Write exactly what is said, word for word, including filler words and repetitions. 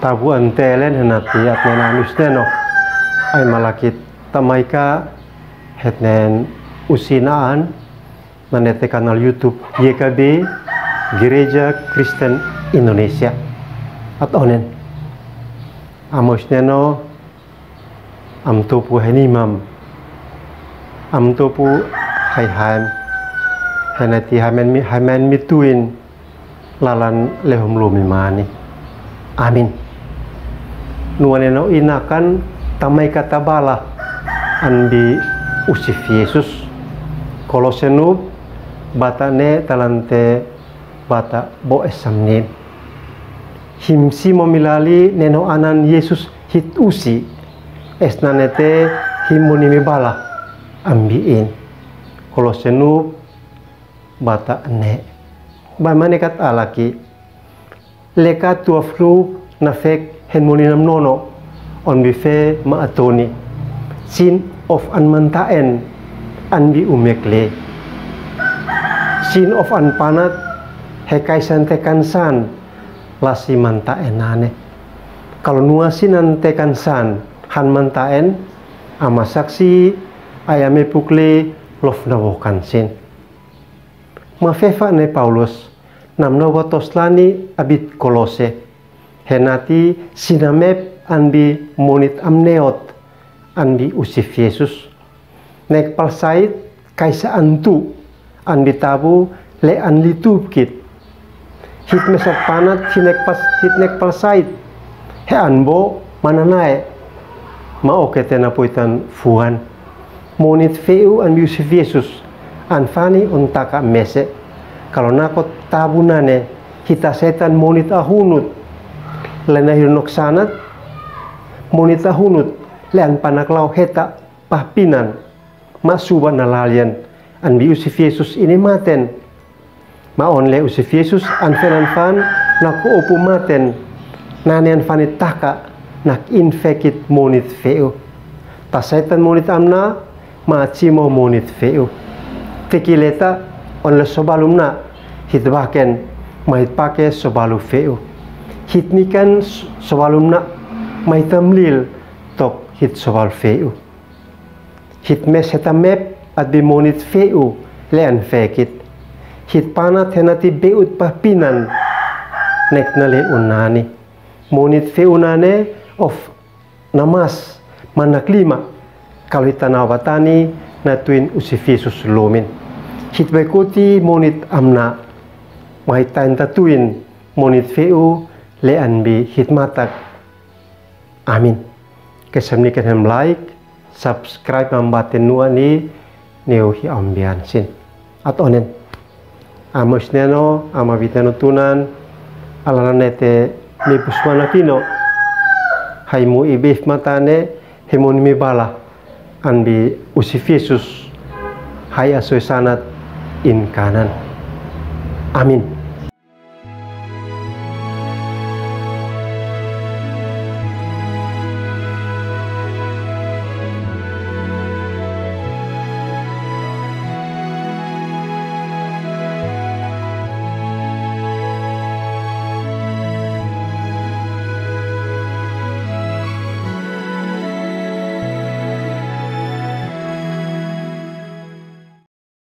Tabu an telen henati atnena nusneno. Ai malakit tamaika hetnen usinaan nanete kanal YouTube Y K B, Gereja Kristen Indonesia. Atonen. Amos neno, am topu henimam. Am topu hai haem. Henati hamen mi, hamen mi tuin lalan lehom lumi mani. Amin. Nuaneno inakan tamaika tabala an bi usif Yesus. Kolose nub bata ne talante bata bo esam nin. Himsi mo milali neno anan Yesus hit usi. Esnanete himoni mi bala ambiin. Kolose nub bata ne. Ba manekat alaki. Leka tuaf lub na fek hen moni nam nono. On bi fe ma atoni. Sin of an mantaen an bi umekle. Sin of an panat he kaisan te kansan lasi mantaen nane. Kalo nua sinan te kansan han mantaen ama saksi ai ame pukle lof na bokan sin. Mafefa ne Paulus nam na uba toslani abit Kolose. Henati sinamep an bi monit amneot an bi usif Yesus. Nek palsait kaisa antu an bi tabu le an litupkit. Hit mesat panat hinek pas, hit nek palsait he an bo mananae. Ma okete na poitan fuan. Monit feu an bi usif Yesus an fani on taka mese. Kalo nako tabu nane hita setan monit ahunut. Le na hil nok sanat monit ahunut le an panak lau heta pahpinan. Ma suba na lalian an bi usif Yesus ini maten. Ma on le usif Yesus an fenan fan na ko opu maten. Nane an fani taka nak in fekit monit feu. Ta setan monit amna ma cimo monit feu. Teki leta on le sobalumna hit baken ma hit pake sobalu feu. Hit nikan sobalumna ma hit amlil tok hit sobal feu. Hit mes heta mep at bi monit feu le an fekit. Hit panat henati beut pahpinan nek na le unani. Monit feu nane of na mas manak lima. Kalo hita na batani na tuin usif Yesus lumin. Hit baikuti monit amna. Ma hita enta tuin monit feu le an bi hit matak. Amin. Kesem ni kenem like, subscribe mamba tenua ni neu hi ambian sin. Atonen. Amos neno, ama biteno tunan, alana nete mi pusmana kino. Hai mu ibif matane, himon mi bala. An bi usif Yesus hai asoi sanat in kanan. Amin.